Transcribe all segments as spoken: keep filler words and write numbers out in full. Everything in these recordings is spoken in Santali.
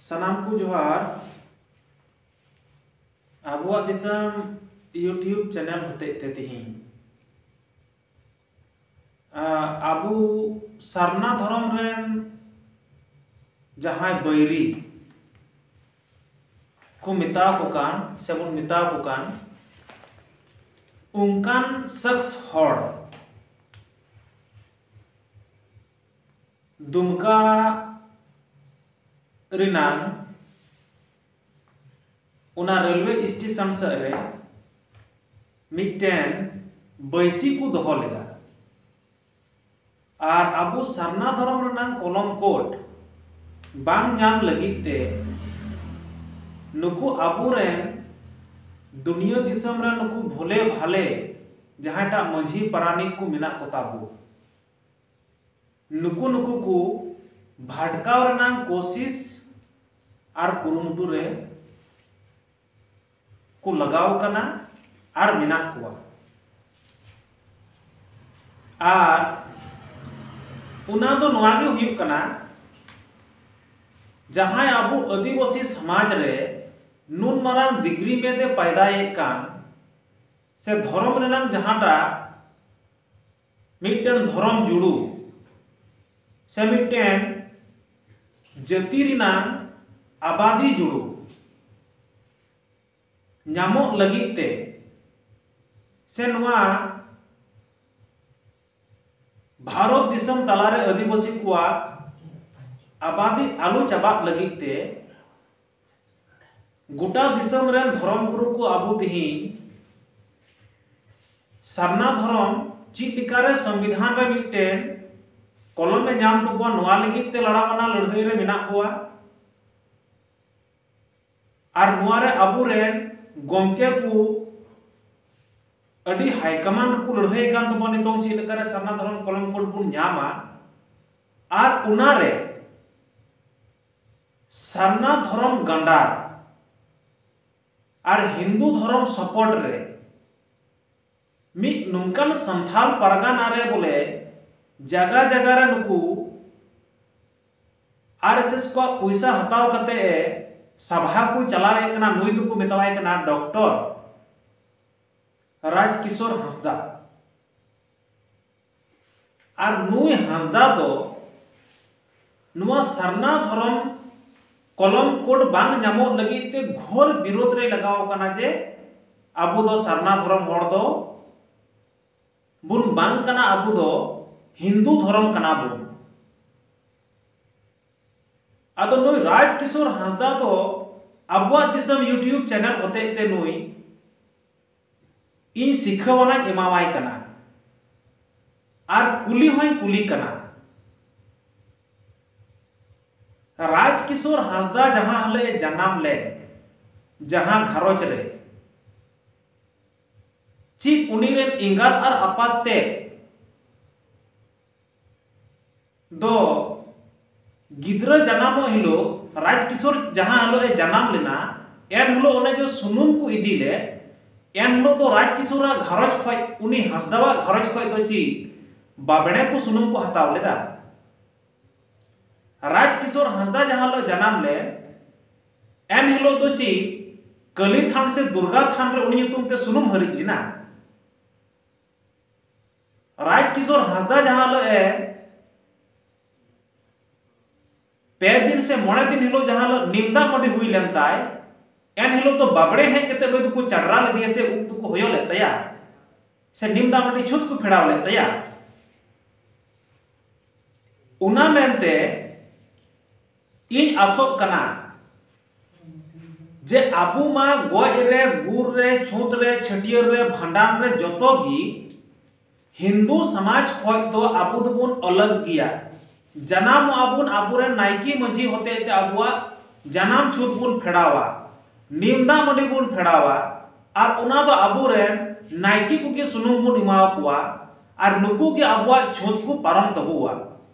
ᱥᱟᱱᱟᱢ ᱠᱚ ᱡᱚᱦᱟᱨ᱾ ᱟᱵᱚᱣᱟᱜ ᱫᱤᱥᱚᱢ YouTube ᱪᱮᱱᱮᱞ ᱦᱚᱛᱮᱡ ᱛᱮ ᱛᱮᱦᱮᱧ, ᱟ, ᱟᱵᱚ ᱥᱟᱨᱱᱟ ᱫᱷᱚᱨᱚᱢ ᱨᱮᱱ ᱡᱟᱦᱟᱸᱭ ᱵᱟᱹᱭᱨᱤ ᱠᱚ ᱢᱮᱛᱟ ᱠᱚ ᱠᱟᱱ, ᱥᱮᱵᱚᱱ ᱢᱮᱛᱟ ᱠᱚ ᱠᱟᱱ, ᱚᱱᱠᱟᱱ ᱥᱟᱠᱥ ᱦᱚᱲ ᱫᱩᱢᱠᱟ ᱨᱮᱱᱟᱝ ᱚᱱᱟ ᱨᱮᱞᱣᱮ ᱥᱴᱮᱥᱚᱱ ᱥᱮᱫ ᱨᱮ ᱢᱤᱫᱴᱮᱱ ᱵᱟᱹᱭᱥᱤ ᱠᱚ ᱫᱚᱦᱚ ᱞᱮᱫᱟ᱾ ᱟᱨ ᱟᱵᱚ ᱥᱟᱨᱱᱟ ᱫᱷᱚᱨᱚᱢ ᱨᱮᱱᱟᱝ ᱠᱚᱞᱚᱢ ᱠᱳᱰ ᱵᱟᱝ ᱧᱟᱢ ᱞᱟᱹᱜᱤᱫ ᱛᱮ ᱱᱩᱠᱩ ᱟᱵᱚᱨᱮᱱ ᱫᱩᱱᱤᱭᱟᱹ ᱫᱤᱥᱚᱢ ᱨᱮᱱ ᱱᱩᱠᱩ ᱵᱷᱳᱞᱮ ᱵᱷᱟᱞᱮ ᱡᱟᱦᱟᱸᱭᱴᱟᱜ ᱢᱟᱹᱡᱷᱤ ᱯᱟᱨᱟᱱᱤᱠ ᱠᱚ ᱢᱮᱱᱟᱜ ᱠᱚᱛᱟ ᱵᱚ, ᱱᱩᱠᱩ ᱱᱩᱠᱩ ᱠᱚ ᱵᱷᱟᱴᱠᱟᱣ ᱨᱮᱱᱟᱝ ᱠᱳᱥᱤᱥ ᱟᱨ ᱠᱩᱨᱩᱢᱩᱴᱩ ᱨᱮ ᱠᱚ ᱞᱟᱜᱟᱣ ᱠᱟᱱᱟ ᱟᱨ ᱢᱮᱱᱟᱜ ᱠᱚᱣᱟ᱾ ᱟᱨ ᱚᱱᱟ ᱫᱚ ᱱᱚᱣᱟ ᱜᱮ ᱦᱩᱭᱩᱜ ᱠᱟᱱᱟ, ᱡᱟᱦᱟᱸᱭ ᱟᱵᱚ ᱟᱹᱫᱤᱵᱟᱹᱥᱤ ᱥᱚᱢᱟᱡᱽ ᱨᱮ ᱱᱩᱱ ᱢᱟᱨᱟᱝ ᱫᱤᱜᱽᱨᱤ ᱢᱮᱫ ᱮ ᱯᱟᱭᱫᱟᱭᱮᱫ ᱠᱟᱱ, ᱥᱮ ᱫᱷᱚᱨᱚᱢ ᱨᱮᱱᱟᱝ ᱡᱟᱦᱟᱸᱴᱟᱜ ᱢᱤᱫᱴᱮᱱ ᱫᱷᱚᱨᱚᱢ ᱡᱩᱲᱩ ᱥᱮ ᱢᱤᱫᱴᱮᱱ ᱡᱟᱹᱛᱤ ᱨᱮᱱᱟᱝ ᱟᱵᱟᱫᱤ ᱡᱩᱲᱩ ᱧᱟᱢᱚᱜ ᱞᱟᱹᱜᱤᱫ ᱛᱮ, ᱥᱮ ᱱᱚᱣᱟ ᱵᱷᱟᱨᱚᱛ ᱫᱤᱥᱚᱢ ᱛᱟᱞᱟᱨᱮ ᱟᱹᱫᱤᱵᱟᱹᱥᱤ ᱠᱚᱣᱟᱜ ᱟᱵᱟᱫᱤ ᱟᱞᱚ ᱪᱟᱵᱟᱜ ᱞᱟᱹᱜᱤᱫ ᱛᱮ, ᱜᱚᱴᱟ ᱫᱤᱥᱚᱢ ᱨᱮᱱ ᱫᱷᱚᱨᱚᱢ ᱜᱩᱨᱩ ᱠᱚ ᱟᱵᱚ ᱛᱮᱦᱮᱧ ᱥᱟᱨᱱᱟ ᱫᱷᱚᱨᱚᱢ ᱪᱮᱫ ᱞᱮᱠᱟᱨᱮ ᱥᱚᱝᱵᱤᱫᱷᱟᱱ ᱨᱮ ᱢᱤᱫᱴᱮᱱ ᱠᱚᱞᱚᱢ ᱮ ᱧᱟᱢ ᱛᱟᱵᱚᱱ, ᱱᱚᱣᱟ ᱞᱟᱹᱜᱤᱫ ᱛᱮ ᱞᱟᱲᱟᱣ ᱟᱱᱟ ᱞᱟᱹᱲᱦᱟᱹᱭ ᱨᱮ ᱢᱮᱱᱟᱜ ᱠᱚᱣᱟ᱾ ᱟᱨ ᱱᱚᱣᱟ ᱨᱮ ᱟᱵᱚᱨᱮᱱ ᱜᱚᱢᱠᱮ ᱠᱚ ᱟᱹᱰᱤ ᱦᱟᱭ ᱠᱟᱢᱟᱱᱰ ᱨᱮᱠᱚ ᱞᱟᱹᱲᱦᱟᱹᱭ ᱠᱟᱱ ᱛᱟᱵᱚᱱᱟ᱾ ᱱᱤᱛᱚᱝ ᱪᱮᱫ ᱞᱮᱠᱟᱨᱮ ᱥᱟᱨᱱᱟ ᱫᱷᱚᱨᱚᱢ ᱠᱚᱞᱚᱢ ᱠᱳᱰ ᱵᱚᱱ ᱧᱟᱢᱟ, ᱟᱨ ᱚᱱᱟᱨᱮ ᱥᱟᱨᱱᱟ ᱫᱷᱚᱨᱚᱢ ᱜᱟᱸᱰᱟᱨ ᱟᱨ ᱦᱤᱱᱫᱩ ᱫᱷᱚᱨᱚᱢ ᱥᱟᱯᱳᱨᱴ ᱨᱮ ᱢᱤᱫ ᱱᱚᱝᱠᱟᱱ ᱥᱟᱱᱛᱷᱟᱞ ᱯᱟᱨᱜᱟᱱᱟ ᱨᱮ ᱵᱚᱞᱮ ᱡᱟᱜᱟ ᱡᱟᱜᱟ ᱨᱮ ᱱᱩᱠᱩ ᱟᱨ ᱮᱥ ᱮᱥ ᱠᱚᱣᱟᱜ ᱯᱚᱭᱥᱟ ᱦᱟᱛᱟᱣ ᱠᱟᱛᱮ ᱮ ᱥᱟᱵᱷᱟ ᱠᱚ ᱪᱟᱞᱟᱣᱮᱫ ᱠᱟᱱᱟ, ᱱᱩᱭ ᱫᱚᱠᱚ ᱢᱮᱛᱟᱣᱟᱭ ᱠᱟᱱᱟ ᱰᱚᱠᱴᱚᱨ ᱨᱟᱡᱽ ᱠᱤᱥᱳᱨ ᱦᱟᱸᱥᱫᱟ᱾ ᱟᱨ ᱱᱩᱭ ᱦᱟᱸᱥᱫᱟ ᱫᱚ ᱱᱚᱣᱟ ᱥᱟᱨᱱᱟ ᱫᱷᱚᱨᱚᱢ ᱠᱚᱞᱚᱢ ᱠᱳᱰ ᱵᱟᱝ ᱧᱟᱢᱚᱜ ᱞᱟᱹᱜᱤᱫ ᱛᱮ ᱜᱷᱳᱨ ᱵᱤᱨᱳᱫᱷ ᱨᱮ ᱞᱟᱜᱟᱣ ᱠᱟᱱᱟ ᱡᱮ ᱟᱵᱚ ᱫᱚ ᱥᱟᱨᱱᱟ ᱫᱷᱚᱨᱚᱢ ᱦᱚᱲ ᱫᱚ ᱵᱚᱱ ᱵᱟᱝ ᱠᱟᱱᱟ, ᱟᱵᱚ ᱫᱚ ᱦᱤᱱᱫᱩ ᱫᱷᱚᱨᱚᱢ ᱠᱟᱱᱟ ᱵᱚᱱ᱾ ᱟᱫᱚ ᱱᱩᱭ ᱨᱟᱡᱽ ᱠᱤᱥᱳᱨ ᱦᱟᱸᱥᱫᱟ ᱫᱚ ᱟᱵᱚᱣᱟᱜ ᱫᱤᱥᱚᱢ YouTube ᱪᱮᱱᱮᱞ ᱦᱚᱛᱮᱡ ᱛᱮ ᱱᱩᱭ ᱤᱧ ᱥᱤᱠᱷᱟᱹᱣ ᱟᱱᱟᱧ ᱮᱢᱟᱣᱟᱭ ᱠᱟᱱᱟ ᱟᱨ ᱠᱩᱞᱤ ᱦᱚᱸᱧ ᱠᱩᱞᱤ ᱠᱟᱱᱟ᱾ ᱨᱟᱡᱽ ᱠᱤᱥᱳᱨ ᱦᱟᱸᱥᱫᱟ ᱡᱟᱦᱟᱸ ᱦᱤᱞᱳᱜ ᱮ ᱡᱟᱱᱟᱢ ᱞᱮᱱ, ᱡᱟᱦᱟᱸ ᱜᱷᱟᱨᱚᱸᱡᱽ ᱨᱮ, ᱪᱮᱫ ᱩᱱᱤ ᱨᱮᱱ ᱮᱸᱜᱟᱛ ᱟᱨ ᱟᱯᱟᱛ ᱛᱮ ᱫᱚ ᱜᱤᱫᱽᱨᱟᱹ ᱡᱟᱱᱟᱢᱚᱜ ᱦᱤᱞᱳᱜ, ᱨᱟᱡᱽ ᱠᱤᱥᱳᱨ ᱡᱟᱦᱟᱸ ᱦᱤᱞᱳᱜ ᱮ ᱡᱟᱱᱟᱢ ᱞᱮᱱᱟ, ᱮᱱ ᱦᱤᱞᱳᱜ ᱚᱱᱮ ᱡᱮ ᱥᱩᱱᱩᱢ ᱠᱚ ᱤᱫᱤ ᱞᱮᱫ, ᱮᱱ ᱦᱤᱞᱳᱜ ᱫᱚ ᱨᱟᱡᱽ ᱠᱤᱥᱳᱨᱟᱜ ᱜᱷᱟᱨᱚᱸᱡᱽ ᱠᱷᱚᱡ, ᱩᱱᱤ ᱦᱟᱸᱥᱫᱟᱣᱟᱜ ᱜᱷᱟᱨᱚᱸᱡᱽ ᱠᱷᱚᱡ ᱫᱚ ᱪᱮᱫ ᱵᱟᱵᱲᱮ ᱠᱚ ᱥᱩᱱᱩᱢ ᱠᱚ ᱦᱟᱛᱟᱣ ᱞᱮᱫᱟ? ᱨᱟᱡᱽ ᱠᱤᱥᱳᱨ ᱦᱟᱸᱥᱫᱟ ᱡᱟᱦᱟᱸ ᱦᱤᱞᱳᱜ ᱡᱟᱱᱟᱢ ᱞᱮᱱ, ᱮᱱ ᱦᱤᱞᱳᱜ ᱫᱚ ᱪᱮᱫ ᱠᱟᱹᱞᱤ ᱛᱷᱟᱱ ᱥᱮ ᱫᱩᱨᱜᱟ ᱛᱷᱟᱱ ᱨᱮ ᱩᱱᱤ ᱧᱩᱛᱩᱢ ᱛᱮ ᱥᱩᱱᱩᱢ ᱦᱟᱹᱨᱤᱡ ᱞᱮᱱᱟ? ᱨᱟᱡᱽ ᱠᱤᱥᱳᱨ ᱦᱟᱸᱥᱫᱟ ᱡᱟᱦᱟᱸ ᱦᱤᱞᱳᱜ ᱮ ᱯᱮ ᱫᱤᱱ ᱥᱮ ᱢᱚᱬᱮ ᱫᱤᱱ ᱦᱤᱞᱳᱜ ᱡᱟᱦᱟᱸ ᱦᱤᱞᱳᱜ ᱱᱤᱢ ᱫᱟᱜ ᱢᱟᱹᱰᱤ ᱦᱩᱭ ᱞᱮᱱ ᱛᱟᱭ, ᱮᱱ ᱦᱤᱞᱳᱜ ᱫᱚ ᱵᱟᱵᱲᱮ ᱦᱮᱡ ᱠᱟᱛᱮ ᱱᱩᱭ ᱫᱚᱠᱚ ᱪᱟᱰᱨᱟ ᱞᱮᱫᱮᱭᱟ ᱥᱮ ᱩᱵ ᱫᱚᱠᱚ ᱦᱚᱭᱚ ᱞᱮᱫ ᱛᱟᱭᱟ ᱥᱮ ᱱᱤᱢ ᱫᱟᱜ ᱢᱟᱹᱰᱤ ᱪᱷᱩᱛ ᱠᱚ ᱯᱷᱮᱲᱟᱣ ᱞᱮᱫ ᱛᱟᱭᱟ᱾ ᱚᱱᱟ ᱢᱮᱱᱛᱮ ᱤᱧ ᱟᱥᱚᱜ ᱠᱟᱱᱟ ᱡᱮ ᱟᱵᱚ ᱢᱟ ᱜᱚᱡ ᱨᱮ, ᱜᱩᱨ ᱨᱮ, ᱪᱷᱩᱛ ᱨᱮ, ᱪᱷᱟᱹᱴᱭᱟᱹᱨ ᱨᱮ, ᱵᱷᱟᱸᱰᱟᱱ ᱨᱮ ᱡᱚᱛᱚ ᱜᱮ ᱦᱤᱱᱫᱩ ᱥᱚᱢᱟᱡᱽ ᱠᱷᱚᱡ ᱫᱚ ᱟᱵᱚ ᱫᱚᱵᱚᱱ ᱟᱞᱟᱜᱽ ᱜᱮᱭᱟ᱾ ᱡᱟᱱᱟᱢᱚᱜ ᱟᱵᱚᱱ, ᱟᱵᱚᱨᱮᱱ ᱱᱟᱭᱠᱮ ᱢᱟᱹᱡᱷᱤ ᱦᱚᱛᱮᱡ ᱛᱮ ᱟᱵᱚᱣᱟᱜ ᱡᱟᱱᱟᱢ ᱪᱷᱩᱛ ᱵᱚᱱ ᱯᱷᱮᱲᱟᱣᱟ, ᱱᱤᱢ ᱫᱟᱜ ᱢᱟᱹᱰᱤ ᱵᱚᱱ ᱯᱷᱮᱲᱟᱣᱟ, ᱟᱨ ᱚᱱᱟ ᱫᱚ ᱟᱵᱚᱨᱮᱱ ᱱᱟᱭᱠᱮ ᱠᱚᱜᱮ ᱥᱩᱱᱩᱢ ᱵᱚᱱ ᱮᱢᱟᱣ ᱠᱚᱣᱟ, ᱟᱨ ᱱᱩᱠᱩ ᱜᱮ ᱟᱵᱚᱣᱟᱜ ᱪᱷᱩᱛ ᱠᱚ ᱯᱟᱨᱚᱢ ᱛᱟᱵᱚᱣᱟ᱾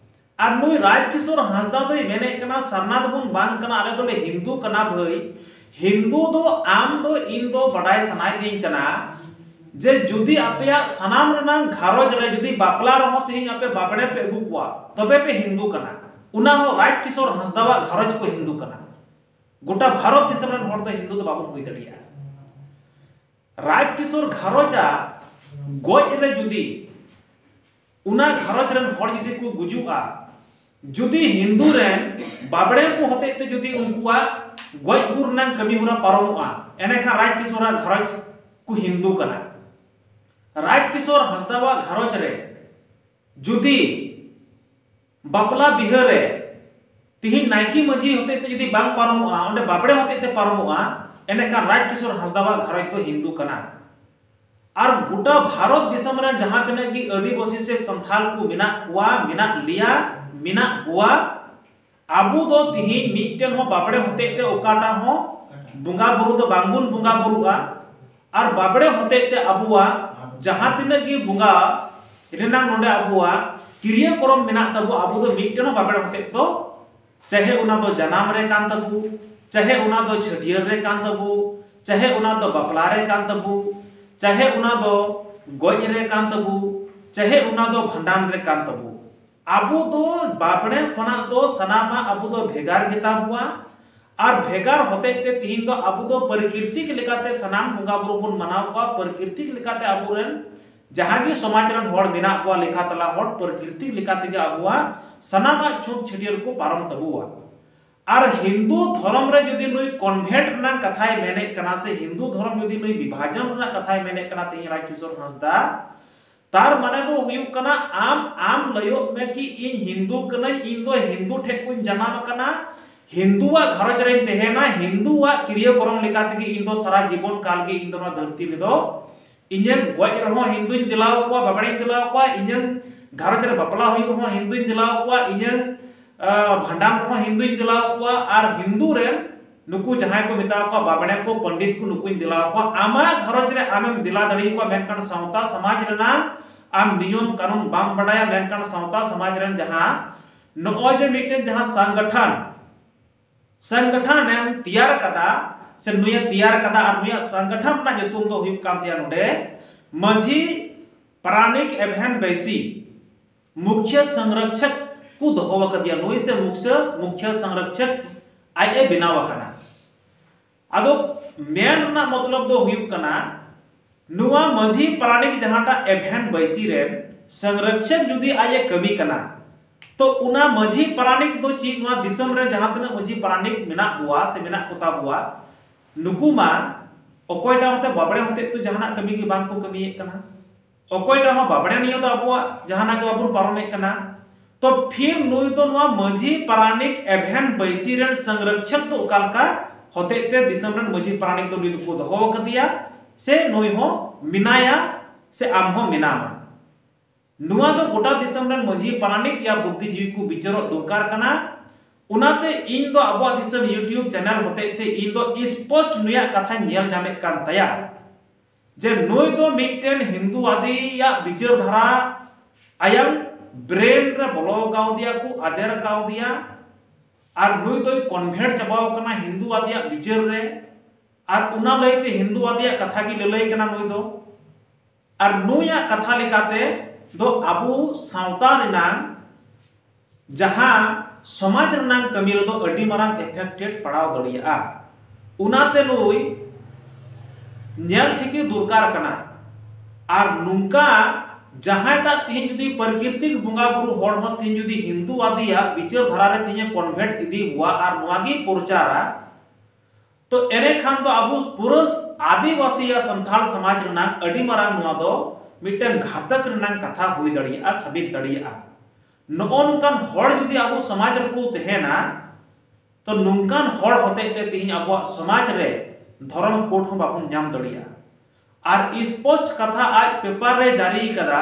ᱟᱨ ᱱᱩᱭ ᱨᱟᱡᱽ ᱠᱤᱥᱳᱨ ᱦᱟᱸᱥᱫᱟ ᱫᱚᱭ ᱢᱮᱱᱮᱫ ᱠᱟᱱᱟ, ᱥᱟᱨᱱᱟ ᱫᱚᱵᱚᱱ ᱵᱟᱝ ᱠᱟᱱᱟ, ᱟᱞᱮ ᱫᱚᱞᱮ ᱦᱤᱱᱫᱩ ᱠᱟᱱᱟ᱾ ᱵᱷᱟᱹᱭ, ᱦᱤᱱᱫᱩ ᱫᱚ ᱟᱢ ᱫᱚ ᱤᱧ ᱫᱚ ᱵᱟᱰᱟᱭ ᱥᱟᱱᱟᱭᱮᱫᱤᱧ ᱠᱟᱱᱟ ᱡᱮ ᱡᱩᱫᱤ ᱟᱯᱮᱭᱟᱜ ᱥᱟᱱᱟᱢ ᱨᱮᱱᱟᱜ ᱜᱷᱟᱨᱚᱸᱡᱽ ᱨᱮ ᱡᱩᱫᱤ ᱵᱟᱯᱞᱟ ᱨᱮᱦᱚᱸ ᱛᱮᱦᱮᱧ ᱟᱯᱮ ᱵᱟᱵᱲᱮ ᱯᱮ ᱟᱹᱜᱩ ᱠᱚᱣᱟ, ᱛᱚᱵᱮ ᱯᱮ ᱦᱤᱱᱫᱩ ᱠᱟᱱᱟ᱾ ᱚᱱᱟ ᱦᱚᱸ ᱨᱟᱡᱽ ᱠᱤᱥᱳᱨ ᱦᱟᱸᱥᱫᱟᱣᱟᱜ ᱜᱷᱟᱨᱚᱸᱡᱽ ᱠᱚ ᱦᱤᱱᱫᱩ ᱠᱟᱱᱟ᱾ ᱜᱚᱴᱟ ᱵᱷᱟᱨᱚᱛ ᱫᱤᱥᱚᱢ ᱨᱮᱱ ᱦᱚᱲ ᱫᱚ ᱦᱤᱱᱫᱩ ᱫᱚ ᱵᱟᱵᱚᱱ ᱦᱩᱭ ᱫᱟᱲᱮᱭᱟᱜᱼᱟ᱾ ᱨᱟᱡᱽ ᱠᱤᱥᱳᱨ ᱜᱷᱟᱨᱚᱸᱡᱽ ᱟᱜ ᱜᱚᱡ ᱨᱮ ᱡᱩᱫᱤ ᱚᱱᱟ ᱜᱷᱟᱨᱚᱸᱡᱽ ᱨᱮᱱ ᱦᱚᱲ ᱡᱩᱫᱤ ᱠᱚ ᱜᱩᱡᱩᱜᱼᱟ, ᱡᱩᱫᱤ ᱦᱤᱱᱫᱩ ᱨᱮᱱ ᱵᱟᱵᱲᱮ ᱠᱚ ᱦᱚᱛᱮᱡ ᱛᱮ ᱡᱩᱫᱤ ᱩᱱᱠᱩᱣᱟᱜ ᱜᱚᱡ ᱜᱩᱨ ᱨᱮᱱᱟᱜ ᱠᱟᱹᱢᱤ ᱦᱚᱨᱟ ᱯᱟᱨᱚᱢᱚᱜᱼᱟ, ᱮᱱᱮᱠᱷᱟᱱ ᱨᱟᱡᱽ ᱠᱤᱥᱳᱨᱟᱜ ᱜᱷᱟᱨᱚᱸᱡᱽ ᱠᱚ ᱦᱤᱱᱫᱩ ᱠᱟᱱᱟ᱾ ᱨᱟᱡᱽ ᱠᱤᱥᱳᱨ ᱦᱟᱸᱥᱫᱟᱣᱟᱜ ᱜᱷᱟᱨᱚᱸᱡᱽ ᱨᱮ ᱡᱩᱫᱤ ᱵᱟᱯᱞᱟ ᱵᱤᱦᱟᱹ ᱨᱮ ᱛᱤᱦᱤᱧ ᱱᱟᱭᱠᱮ ᱢᱟᱹᱡᱷᱤ ᱦᱚᱛᱮᱡ ᱛᱮ ᱡᱩᱫᱤ ᱵᱟᱝ ᱯᱟᱨᱚᱢᱚᱜᱼᱟ, ᱚᱸᱰᱮ ᱵᱟᱵᱲᱮ ᱦᱚᱛᱮᱡ ᱛᱮ ᱯᱟᱨᱚᱢᱚᱜᱼᱟ, ᱮᱱᱮᱠᱷᱟᱱ ᱨᱟᱡᱽ ᱠᱤᱥᱳᱨ ᱦᱟᱸᱥᱫᱟᱣᱟᱜ ᱜᱷᱟᱨᱚᱸᱡᱽ ᱫᱚ ᱦᱤᱱᱫᱩ ᱠᱟᱱᱟ᱾ ᱟᱨ ᱜᱚᱴᱟ ᱵᱷᱟᱨᱚᱛ ᱫᱤᱥᱚᱢ ᱨᱮ ᱡᱟᱦᱟᱸ ᱛᱤᱱᱟᱹᱜ ᱜᱮ ᱟᱹᱫᱤᱵᱟᱹᱥᱤ ᱥᱮ ᱥᱟᱱᱛᱷᱟᱞ ᱠᱚ ᱢᱮᱱᱟᱜ ᱠᱚᱣᱟ, ᱢᱮᱱᱟᱜ ᱞᱮᱭᱟ, ᱢᱮᱱᱟᱜ ᱠᱚᱣᱟ, ᱟᱵᱚ ᱫᱚ ᱛᱤᱦᱤᱧ ᱢᱤᱫᱴᱮᱱ ᱦᱚᱸ ᱵᱟᱵᱲᱮ ᱦᱚᱛᱮᱡ ᱛᱮ ᱚᱠᱟᱴᱟᱜ ᱦᱚᱸ ᱵᱚᱸᱜᱟ ᱵᱩᱨᱩ ᱫᱚ ᱵᱟᱝᱵᱚᱱ ᱵᱚᱸᱜᱟ ᱵᱩᱨᱩᱜᱼᱟ᱾ ᱟᱨ ᱵᱟᱵᱲᱮ ᱦᱚᱛᱮᱡ ᱛᱮ ᱟᱵᱚᱣᱟᱜ ᱡᱟᱦᱟᱸ ᱛᱤᱱᱟᱹᱜ ᱜᱮ ᱵᱚᱸᱜᱟ ᱨᱮᱱᱟᱜ ᱱᱚᱰᱮ ᱟᱵᱚᱣᱟᱜ ᱠᱤᱨᱤᱭᱟᱹ ᱠᱚᱨᱚᱢ ᱢᱮᱱᱟᱜ ᱛᱟᱵᱚ, ᱟᱵᱚ ᱫᱚ ᱢᱤᱫᱴᱮᱱ ᱦᱚᱸ ᱵᱟᱵᱲᱮ ᱦᱚᱛᱮᱡ ᱫᱚ, ᱪᱟᱦᱮ ᱚᱱᱟ ᱫᱚ ᱡᱟᱱᱟᱢ ᱨᱮ ᱠᱟᱱ ᱛᱟᱵᱚ, ᱪᱟᱦᱮ ᱚᱱᱟ ᱫᱚ ᱪᱷᱟᱹᱴᱭᱟᱹᱨ ᱨᱮ ᱠᱟᱱ ᱛᱟᱵᱚ, ᱪᱟᱦᱮ ᱚᱱᱟ ᱫᱚ ᱵᱟᱯᱞᱟ ᱨᱮ ᱠᱟᱱ ᱛᱟᱵᱚ, ᱪᱟᱦᱮ ᱚᱱᱟ ᱫᱚ ᱜᱚᱡ ᱨᱮ ᱠᱟᱱ ᱛᱟᱵᱚ, ᱪᱟᱦᱮ ᱚᱱᱟ ᱫᱚ ᱵᱷᱟᱸᱰᱟᱱ ᱨᱮ ᱠᱟᱱ ᱛᱟᱵᱚ, ᱟᱵᱚ ᱫᱚ ᱵᱟᱵᱲᱮ ᱠᱷᱚᱱᱟᱜ ᱫᱚ ᱥᱟᱱᱟᱢᱟᱜ ᱟᱵᱚ ᱫᱚ ᱵᱷᱮᱜᱟᱨ ᱜᱮᱛᱟ ᱵᱚᱣᱟ᱾ ᱟᱨ ᱵᱷᱮᱜᱟᱨ ᱦᱚᱛᱮᱡ ᱛᱮ ᱛᱤᱦᱤᱧ ᱫᱚ ᱟᱵᱚ ᱫᱚ ᱯᱨᱟᱠᱨᱤᱛᱤᱠ ᱞᱮᱠᱟᱛᱮ ᱥᱟᱱᱟᱢ ᱵᱚᱸᱜᱟ ᱵᱩᱨᱩ ᱵᱚᱱ ᱢᱟᱱᱟᱣ ᱠᱚᱣᱟ᱾ ᱯᱨᱟᱠᱨᱤᱛᱤᱠ ᱞᱮᱠᱟᱛᱮ ᱟᱵᱚᱨᱮᱱ ᱡᱟᱦᱟᱸ ᱜᱮ ᱥᱚᱢᱟᱡᱽ ᱨᱮᱱ ᱦᱚᱲ ᱢᱮᱱᱟᱜ ᱠᱚᱣᱟ, ᱞᱮᱠᱷᱟ ᱛᱟᱞᱟ ᱦᱚᱲ, ᱯᱨᱟᱠᱨᱤᱛᱤᱠ ᱞᱮᱠᱟ ᱛᱮᱜᱮ ᱟᱵᱚᱣᱟᱜ ᱥᱟᱱᱟᱢᱟᱜ ᱪᱷᱩᱛ ᱪᱷᱟᱹᱴᱭᱟᱹᱨ ᱠᱚ ᱯᱟᱨᱚᱢ ᱛᱟᱵᱚᱣᱟ᱾ ᱟᱨ ᱦᱤᱱᱫᱩ ᱫᱷᱚᱨᱚᱢ ᱨᱮ ᱡᱩᱫᱤ ᱱᱩᱭ ᱠᱚᱱᱵᱷᱮᱱᱴ ᱨᱮᱱᱟᱜ ᱠᱟᱛᱷᱟᱭ ᱢᱮᱱᱮᱫ ᱠᱟᱱᱟ ᱥᱮ ᱦᱤᱱᱫᱩ ᱫᱷᱚᱨᱚᱢ ᱡᱩᱫᱤ ᱱᱩᱭ ᱵᱤᱵᱷᱟᱡᱚᱱ ᱨᱮᱱᱟᱜ ᱠᱟᱛᱷᱟᱭ ᱢᱮᱱᱮᱫ ᱠᱟᱱᱟ ᱛᱮᱦᱮᱧ ᱨᱟᱡᱽ ᱠᱤᱥᱳᱨ ᱦᱟᱸᱥᱫᱟ, ᱛᱟᱨ ᱢᱟᱱᱮ ᱫᱚ ᱦᱩᱭᱩᱜ ᱠᱟᱱᱟ ᱟᱢ, ᱟᱢ ᱞᱟᱹᱭᱚᱜ ᱢᱮ ᱠᱤ ᱤᱧ ᱦᱤᱱᱫᱩ ᱠᱟᱹᱱᱟᱹᱧ, ᱤᱧ ᱫᱚ ᱦᱤᱱᱫᱩ ᱴᱷᱮᱡ ᱠᱚᱧ ᱡᱟᱱᱟᱢ ᱟᱠᱟᱱᱟ, ᱦᱤᱱᱫᱩᱣᱟᱜ ᱜᱷᱟᱨᱚᱸᱡᱽ ᱨᱮᱧ ᱛᱟᱦᱮᱱᱟ, ᱦᱤᱱᱫᱩᱣᱟᱜ ᱠᱤᱨᱤᱭᱟᱹ ᱠᱚᱨᱚᱢ ᱞᱮᱠᱟ ᱛᱮᱜᱮ ᱤᱧ ᱫᱚ ᱥᱟᱨᱟ ᱡᱤᱵᱚᱱ ᱠᱟᱞ ᱜᱮ ᱤᱧ ᱫᱚ ᱱᱚᱣᱟ ᱫᱷᱟᱹᱨᱛᱤ ᱨᱮᱫᱚ ᱤᱧᱟᱹᱝ ᱜᱚᱡ ᱨᱮᱦᱚᱸ ᱦᱤᱱᱫᱩᱧ ᱫᱮᱞᱟᱣ ᱠᱚᱣᱟ, ᱵᱟᱵᱲᱮᱧ ᱫᱮᱞᱟᱣ ᱠᱚᱣᱟ, ᱤᱧᱟᱹᱝ ᱜᱷᱟᱨᱚᱸᱡᱽ ᱨᱮ ᱵᱟᱯᱞᱟ ᱦᱩᱭᱩᱜ ᱨᱮᱦᱚᱸ ᱦᱤᱱᱫᱩᱧ ᱫᱮᱞᱟᱣ ᱠᱚᱣᱟ, ᱤᱧᱟᱹᱝ, ᱟ, ᱵᱷᱟᱸᱰᱟᱱ ᱨᱮᱦᱚᱸ ᱦᱤᱱᱫᱩᱧ ᱫᱮᱞᱟᱣ ᱠᱚᱣᱟ᱾ ᱟᱨ ᱦᱤᱱᱫᱩ ᱨᱮᱱ ᱱᱩᱠᱩ ᱡᱟᱦᱟᱸᱭ ᱠᱚ ᱢᱮᱛᱟ ᱠᱚᱣᱟ ᱵᱟᱵᱲᱮ ᱠᱚ, ᱯᱚᱱᱰᱤᱛ ᱠᱚ, ᱱᱩᱠᱩᱧ ᱫᱮᱞᱟᱣ ᱠᱚᱣᱟ᱾ ᱟᱢᱟᱜ ᱜᱷᱟᱨᱚᱸᱡᱽ ᱨᱮ ᱟᱢᱮᱢ ᱫᱮᱞᱟ ᱫᱟᱲᱮ ᱟᱠᱚᱣᱟ, ᱢᱮᱱᱠᱷᱟᱱ ᱥᱟᱶᱛᱟ ᱥᱚᱢᱟᱡᱽ ᱨᱮᱱᱟᱜ ᱟᱢ ᱱᱤᱭᱚᱢ ᱠᱟᱹᱱᱩᱱ ᱵᱟᱢ ᱵᱟᱰᱟᱭᱟ, ᱢᱮᱱᱠᱷᱟᱱ ᱥᱟᱶᱛᱟ ᱥᱚᱢᱟᱡᱽ ᱨᱮᱱ ᱡᱟᱦᱟᱸ ᱱᱚᱜᱼᱚᱭ ᱡᱮ ᱢᱤᱫᱴᱮᱱ ᱡᱟᱦᱟᱸ ᱥᱚᱝᱜᱚᱴᱷᱚᱱ, ᱥᱚᱝᱜᱚᱴᱷᱚᱱ ᱮᱢ ᱛᱮᱭᱟᱨ ᱠᱟᱫᱟ ᱥᱮ ᱱᱩᱭᱮ ᱛᱮᱭᱟᱨ ᱠᱟᱫᱟ, ᱟᱨ ᱱᱩᱭᱟᱜ ᱥᱚᱝᱜᱚᱴᱷᱚᱱ ᱨᱮᱱᱟᱜ ᱧᱩᱛᱩᱢ ᱫᱚ ᱦᱩᱭᱩᱜ ᱠᱟᱱ ᱛᱟᱭᱟ ᱱᱚᱰᱮ ᱢᱟᱹᱡᱷᱤ ᱯᱟᱨᱟᱱᱤᱠ ᱮᱵᱷᱮᱱ ᱵᱟᱹᱭᱥᱤ, ᱢᱩᱠᱷᱭᱟᱹ ᱥᱚᱝᱨᱚᱠᱷᱚᱠ ᱠᱚ ᱫᱚᱦᱚ ᱟᱠᱟᱫᱮᱭᱟ, ᱱᱩᱭ ᱥᱮ ᱢᱩᱠᱷᱭᱟᱹ ᱢᱩᱠᱷᱭᱟᱹ ᱥᱚᱝᱨᱚᱠᱷᱚᱠ ᱟᱡ ᱮ ᱵᱮᱱᱟᱣ ᱟᱠᱟᱱᱟ᱾ ᱟᱫᱚ ᱢᱮᱱ ᱨᱮᱱᱟᱜ ᱢᱚᱛᱞᱚᱵ ᱫᱚ ᱦᱩᱭᱩᱜ ᱠᱟᱱᱟ, ᱱᱚᱣᱟ ᱢᱟᱹᱡᱷᱤ ᱯᱟᱨᱟᱱᱤᱠ ᱡᱟᱦᱟᱸᱴᱟᱜ ᱮᱵᱷᱮᱱ ᱵᱟᱹᱭᱥᱤ ᱨᱮᱱ ᱥᱚᱝᱨᱚᱠᱷᱚᱠ ᱡᱩᱫᱤ ᱟᱡ ᱮ ᱠᱟᱹᱢᱤ ᱠᱟᱱᱟ, ᱛᱚ ᱚᱱᱟ ᱢᱟᱹᱡᱷᱤ ᱯᱟᱨᱟᱱᱤᱠ ᱫᱚ ᱪᱮᱫ ᱱᱚᱣᱟ ᱫᱤᱥᱚᱢ ᱨᱮ ᱡᱟᱦᱟᱸ ᱛᱤᱱᱟᱹᱜ ᱢᱟᱹᱡᱷᱤ ᱯᱟᱨᱟᱱᱤᱠ ᱢᱮᱱᱟᱜ ᱵᱚᱣᱟ ᱥᱮ ᱢᱮᱱᱟᱜ ᱠᱚᱛᱟ ᱵᱚᱣᱟ, ᱱᱩᱠᱩ ᱢᱟ ᱚᱠᱚᱭᱴᱟᱜ ᱦᱚᱸᱛᱮ ᱵᱟᱵᱲᱮ ᱦᱚᱛᱮᱡ ᱛᱮ ᱡᱟᱦᱟᱱᱟᱜ ᱠᱟᱹᱢᱤ ᱜᱮ ᱵᱟᱝ ᱠᱚ ᱠᱟᱹᱢᱤᱭᱮᱫ ᱠᱟᱱᱟ, ᱚᱠᱚᱭᱴᱟᱜ ᱦᱚᱸ ᱵᱟᱵᱲᱮ ᱱᱤᱭᱟᱹ ᱫᱚ ᱟᱵᱚᱣᱟᱜ ᱡᱟᱦᱟᱱᱟᱜ ᱜᱮ ᱵᱟᱵᱚᱱ ᱯᱟᱨᱚᱢᱮᱫ ᱠᱟᱱᱟ᱾ ᱛᱚ ᱯᱷᱤᱨ ᱱᱩᱭ ᱫᱚ ᱱᱚᱣᱟ ᱢᱟᱹᱡᱷᱤ ᱯᱟᱨᱟᱱᱤᱠ ᱮᱵᱷᱮᱱ ᱵᱟᱹᱭᱥᱤ ᱨᱮᱱ ᱥᱚᱝᱨᱚᱠᱷᱚᱠ ᱫᱚ ᱚᱠᱟ ᱞᱮᱠᱟ ᱦᱚᱛᱮᱡ ᱛᱮ ᱫᱤᱥᱚᱢ ᱨᱮᱱ ᱢᱟᱹᱡᱷᱤ ᱯᱟᱨᱟᱱᱤᱠ ᱫᱚ ᱱᱩᱭ ᱫᱚᱠᱚ ᱫᱚᱦᱚ ᱟᱠᱟᱫᱮᱭᱟ ᱥᱮ ᱱᱩᱭ ᱦᱚᱸ ᱢᱮᱱᱟᱭᱟ ᱥᱮ ᱟᱢ ᱦᱚᱸ ᱢᱮᱱᱟᱢᱟ? ᱱᱚᱣᱟ ᱫᱚ ᱜᱚᱴᱟ ᱫᱤᱥᱚᱢ ᱨᱮᱱ ᱢᱟᱹᱡᱷᱤ ᱯᱟᱨᱟᱱᱤᱠ ᱭᱟ ᱵᱩᱫᱽᱫᱷᱤᱡᱤᱵᱤ ᱠᱚ ᱵᱤᱪᱟᱹᱨᱚᱜ ᱫᱚᱨᱠᱟᱨ ᱠᱟᱱᱟ᱾ ᱚᱱᱟᱛᱮ ᱤᱧ ᱫᱚ ᱟᱵᱚᱣᱟᱜ ᱫᱤᱥᱚᱢ YouTube ᱪᱮᱱᱮᱞ ᱦᱚᱛᱮᱡ ᱛᱮ ᱤᱧ ᱫᱚ ᱥᱯᱚᱥᱴ ᱱᱩᱭᱟᱜ ᱠᱟᱛᱷᱟᱧ ᱧᱮᱞ ᱧᱟᱢᱮᱫ ᱠᱟᱱ ᱛᱟᱭᱟ ᱡᱮ ᱱᱩᱭ ᱫᱚ ᱢᱤᱫᱴᱮᱱ ᱦᱤᱱᱫᱩᱣᱟᱫᱤᱭᱟᱜ ᱵᱤᱪᱟᱹᱨ ᱫᱷᱟᱨᱟ ᱟᱭᱟᱝ ᱵᱨᱮᱱ ᱨᱮ ᱵᱚᱞᱚ ᱠᱟᱣᱫᱮᱭᱟ ᱠᱚ, ᱟᱫᱮᱨ ᱠᱟᱣᱫᱮᱭᱟ, ᱟᱨ ᱱᱩᱭ ᱫᱚᱭ ᱠᱚᱱᱵᱷᱮᱴ ᱪᱟᱵᱟᱣ ᱠᱟᱱᱟ ᱦᱤᱱᱫᱩᱣᱟᱫᱤᱭᱟᱜ ᱵᱤᱪᱟᱹᱨ ᱨᱮ, ᱟᱨ ᱚᱱᱟ ᱞᱟᱹᱭᱛᱮ ᱦᱤᱱᱫᱩᱣᱟᱫᱤᱭᱟᱜ ᱠᱟᱛᱷᱟ ᱜᱮ ᱞᱟᱹᱞᱟᱹᱭ ᱠᱟᱱᱟ ᱱᱩᱭ ᱫᱚ᱾ ᱟᱨ ᱱᱩᱭᱟᱜ ᱠᱟᱛᱷᱟ ᱞᱮᱠᱟᱛᱮ ᱫᱚ ᱟᱵᱚ ᱥᱟᱶᱛᱟ ᱨᱮᱱᱟᱝ ᱡᱟᱦᱟᱸ ᱥᱚᱢᱟᱡᱽ ᱨᱮᱱᱟᱝ ᱠᱟᱹᱢᱤ ᱨᱮᱫᱚ ᱟᱹᱰᱤ ᱢᱟᱨᱟᱝ ᱮᱯᱷᱮᱠᱴᱮᱰ ᱯᱟᱲᱟᱣ ᱫᱟᱲᱮᱭᱟᱜᱼᱟ᱾ ᱚᱱᱟᱛᱮ ᱱᱩᱭ ᱧᱮᱞ ᱴᱷᱤᱠ ᱫᱚᱨᱠᱟᱨ ᱠᱟᱱᱟ᱾ ᱟᱨ ᱱᱚᱝᱠᱟ ᱡᱟᱦᱟᱸᱭᱴᱟᱜ ᱛᱤᱦᱤᱧ ᱡᱩᱫᱤ ᱯᱨᱟᱠᱨᱤᱛᱤᱠ ᱵᱚᱸᱜᱟ ᱵᱩᱨᱩ ᱦᱚᱲ ᱦᱚᱸ ᱛᱤᱦᱤᱧ ᱡᱩᱫᱤ ᱦᱤᱱᱫᱩᱣᱟᱫᱤᱭᱟᱜ ᱵᱤᱪᱟᱹᱨ ᱫᱷᱟᱨᱟ ᱨᱮ ᱛᱤᱦᱤᱧ ᱮ ᱠᱚᱱᱵᱷᱮᱴ ᱤᱫᱤ ᱵᱚᱣᱟ ᱟᱨ ᱱᱚᱣᱟ ᱜᱮ ᱯᱨᱚᱪᱟᱨᱟ, ᱛᱚ ᱮᱱᱮᱠᱷᱟᱱ ᱫᱚ ᱟᱵᱚ ᱯᱩᱨᱟᱹ ᱟᱹᱫᱤᱵᱟᱹᱥᱤᱭᱟ ᱥᱟᱱᱛᱟᱲ ᱥᱚᱢᱟᱡᱽ ᱨᱮᱱᱟᱜ ᱟᱹᱰᱤ ᱢᱟᱨᱟᱝ ᱱᱚᱣᱟ ᱫᱚ ᱢᱤᱫᱴᱟᱝ ᱜᱷᱟᱛᱚᱠ ᱨᱮᱱᱟᱜ ᱠᱟᱛᱷᱟ ᱦᱩᱭ ᱫᱟᱲᱮᱭᱟᱜᱼᱟ, ᱥᱟᱵᱤᱛ ᱫᱟᱲᱮᱭᱟᱜᱼᱟ᱾ ᱱᱚᱜᱼᱚ ᱱᱚᱝᱠᱟᱱ ᱦᱚᱲ ᱡᱩᱫᱤ ᱟᱵᱚ ᱥᱚᱢᱟᱡᱽ ᱨᱮᱠᱚ ᱛᱟᱦᱮᱱᱟ, ᱛᱚ ᱱᱚᱝᱠᱟᱱ ᱦᱚᱲ ᱦᱚᱛᱮᱡ ᱛᱮ ᱛᱮᱦᱮᱧ ᱟᱵᱚᱣᱟᱜ ᱥᱚᱢᱟᱡᱽ ᱨᱮ ᱫᱷᱚᱨᱚᱢ ᱠᱳᱰ ᱦᱚᱸ ᱵᱟᱵᱚᱱ ᱧᱟᱢ ᱫᱟᱲᱮᱭᱟᱜᱼᱟ᱾ ᱟᱨ ᱥᱯᱚᱥᱴ ᱠᱟᱛᱷᱟ ᱟᱡ ᱯᱮᱯᱟᱨ ᱨᱮ ᱡᱟᱹᱨᱤ ᱟᱠᱟᱫᱟ,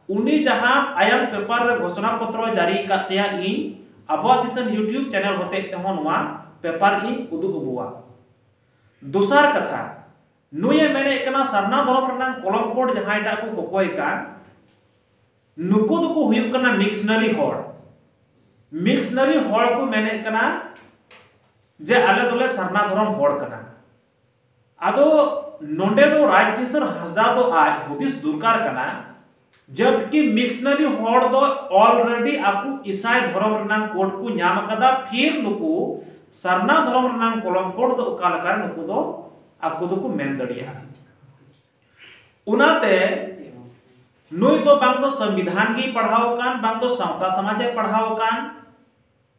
ᱩᱱᱤ ᱡᱟᱦᱟᱸ ᱟᱭᱟᱝ ᱯᱮᱯᱟᱨ ᱨᱮ ᱜᱷᱳᱥᱚᱱᱟ ᱯᱚᱛᱨᱚ ᱡᱟᱹᱨᱤ ᱟᱠᱟᱫ ᱛᱟᱭᱟ, ᱤᱧ ᱟᱵᱚᱣᱟᱜ ᱫᱤᱥᱚᱢ YouTube ᱪᱮᱱᱮᱞ ᱦᱚᱛᱮᱡ ᱛᱮᱦᱚᱸ ᱱᱚᱣᱟ ᱯᱮᱯᱟᱨ ᱤᱧ ᱩᱫᱩᱜ ᱟᱵᱚᱣᱟ᱾ ᱫᱚᱥᱟᱨ ᱠᱟᱛᱷᱟ, ᱱᱩᱭᱮ ᱢᱮᱱᱮᱫ ᱠᱟᱱᱟ ᱥᱟᱨᱱᱟ ᱫᱷᱚᱨᱚᱢ ᱨᱮᱱᱟᱝ ᱠᱚᱞᱚᱢ ᱠᱳᱰ ᱡᱟᱦᱟᱸᱭᱴᱟᱜ ᱠᱚ ᱠᱚᱠᱚᱭ ᱠᱟᱱ, ᱱᱩᱠᱩ ᱫᱚᱠᱚ ᱦᱩᱭᱩᱜ ᱠᱟᱱᱟ ᱢᱤᱠᱥᱱᱟᱨᱤ ᱦᱚᱲ᱾ ᱢᱤᱠᱥᱱᱟᱨᱤ ᱦᱚᱲ ᱠᱚ ᱢᱮᱱᱮᱫ ᱠᱟᱱᱟ ᱡᱮ ᱟᱞᱮ ᱫᱚᱞᱮ ᱥᱟᱨᱱᱟ ᱫᱷᱚᱨᱚᱢ ᱦᱚᱲ ᱠᱟᱱᱟ᱾ ᱟᱫᱚ ᱱᱚᱰᱮ ᱫᱚ ᱨᱟᱡᱽ ᱠᱤᱥᱳᱨ ᱦᱟᱸᱥᱫᱟ ᱫᱚ ᱟᱡ ᱦᱩᱫᱤᱥ ᱫᱚᱨᱠᱟᱨ ᱠᱟᱱᱟ ᱡᱟᱵᱠᱤ ᱢᱤᱥᱱᱟᱨᱤ ᱦᱚᱲ ᱫᱚ already ᱟᱠᱚ ᱤᱥᱟᱭ ᱫᱷᱚᱨᱚᱢ ᱨᱮᱱᱟᱜ ᱠᱳᱰ ᱠᱚ ᱧᱟᱢ ᱟᱠᱟᱫᱟ, ᱯᱷᱤᱨ ᱱᱩᱠᱩ ᱥᱟᱨᱱᱟ ᱫᱷᱚᱨᱚᱢ ᱨᱮᱱᱟᱜ ᱠᱚᱞᱚᱢ ᱠᱳᱰ ᱫᱚ ᱚᱠᱟ ᱞᱮᱠᱟᱨᱮ ᱱᱩᱠᱩ ᱫᱚ ᱟᱠᱚ ᱫᱚᱠᱚ ᱢᱮᱱ ᱫᱟᱲᱮᱭᱟᱜᱼᱟ᱾ ᱚᱱᱟᱛᱮ ᱱᱩᱭ ᱫᱚ ᱵᱟᱝ ᱫᱚ ᱥᱚᱝᱵᱤᱫᱷᱟᱱ ᱜᱮᱭ ᱯᱟᱲᱦᱟᱣ ᱟᱠᱟᱱ, ᱵᱟᱝ ᱫᱚ ᱥᱟᱶᱛᱟ ᱥᱚᱢᱟᱡᱽ ᱮ ᱯᱟᱲᱦᱟᱣ ᱟᱠᱟᱱ,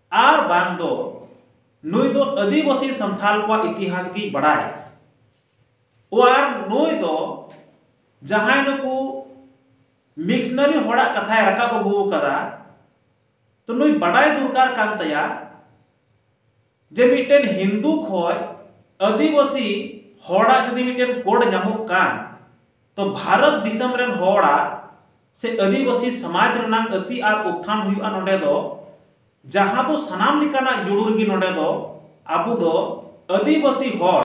ᱟᱨ ᱵᱟᱝ ᱫᱚ ᱱᱩᱭ ᱫᱚ ᱟᱹᱫᱤᱵᱟᱹᱥᱤ ᱥᱟᱱᱛᱟᱞ ᱠᱚᱣᱟᱜ ᱤᱛᱤᱦᱟᱥ ᱜᱮᱭ ᱵᱟᱲᱟᱭ᱾ ᱟᱨ ᱱᱩᱭ ᱫᱚ ᱡᱟᱦᱟᱸᱭ ᱱᱩᱠᱩ ᱢᱤᱥᱱᱟᱨᱤ ᱦᱚᱲᱟᱜ ᱠᱟᱛᱷᱟᱭ ᱨᱟᱠᱟᱵ ᱟᱹᱜᱩ ᱟᱠᱟᱫᱟ, ᱛᱚ ᱱᱩᱭ ᱵᱟᱰᱟᱭ ᱫᱚᱨᱠᱟᱨ ᱠᱟᱱ ᱛᱟᱭᱟ ᱡᱮ ᱢᱤᱫᱴᱮᱱ ᱦᱤᱱᱫᱩ ᱠᱷᱚᱱ ᱟᱹᱫᱤᱵᱟᱹᱥᱤ ᱦᱚᱲᱟᱜ ᱡᱩᱫᱤ ᱢᱤᱫᱴᱮᱱ ᱠᱳᱰ ᱧᱟᱢᱚᱜ ᱠᱟᱱ, ᱛᱚ ᱵᱷᱟᱨᱚᱛ ᱫᱤᱥᱚᱢ ᱨᱮᱱ ᱦᱚᱲᱟᱜ ᱥᱮ ᱟᱹᱫᱤᱵᱟᱹᱥᱤ ᱥᱚᱢᱟᱡᱽ ᱨᱮᱱᱟᱜ ᱟᱹᱛᱤ ᱟᱨ ᱩᱛᱛᱷᱟᱱ ᱦᱩᱭᱩᱜᱼᱟ ᱱᱚᱰᱮ ᱫᱚ, ᱡᱟᱦᱟᱸ ᱫᱚ ᱥᱟᱱᱟᱢ ᱞᱮᱠᱟᱱᱟᱜ ᱡᱩᱲᱩᱨ ᱜᱮ ᱱᱚᱰᱮ ᱫᱚ ᱟᱵᱚ ᱫᱚ ᱟᱹᱫᱤᱵᱟᱹᱥᱤ ᱦᱚᱲ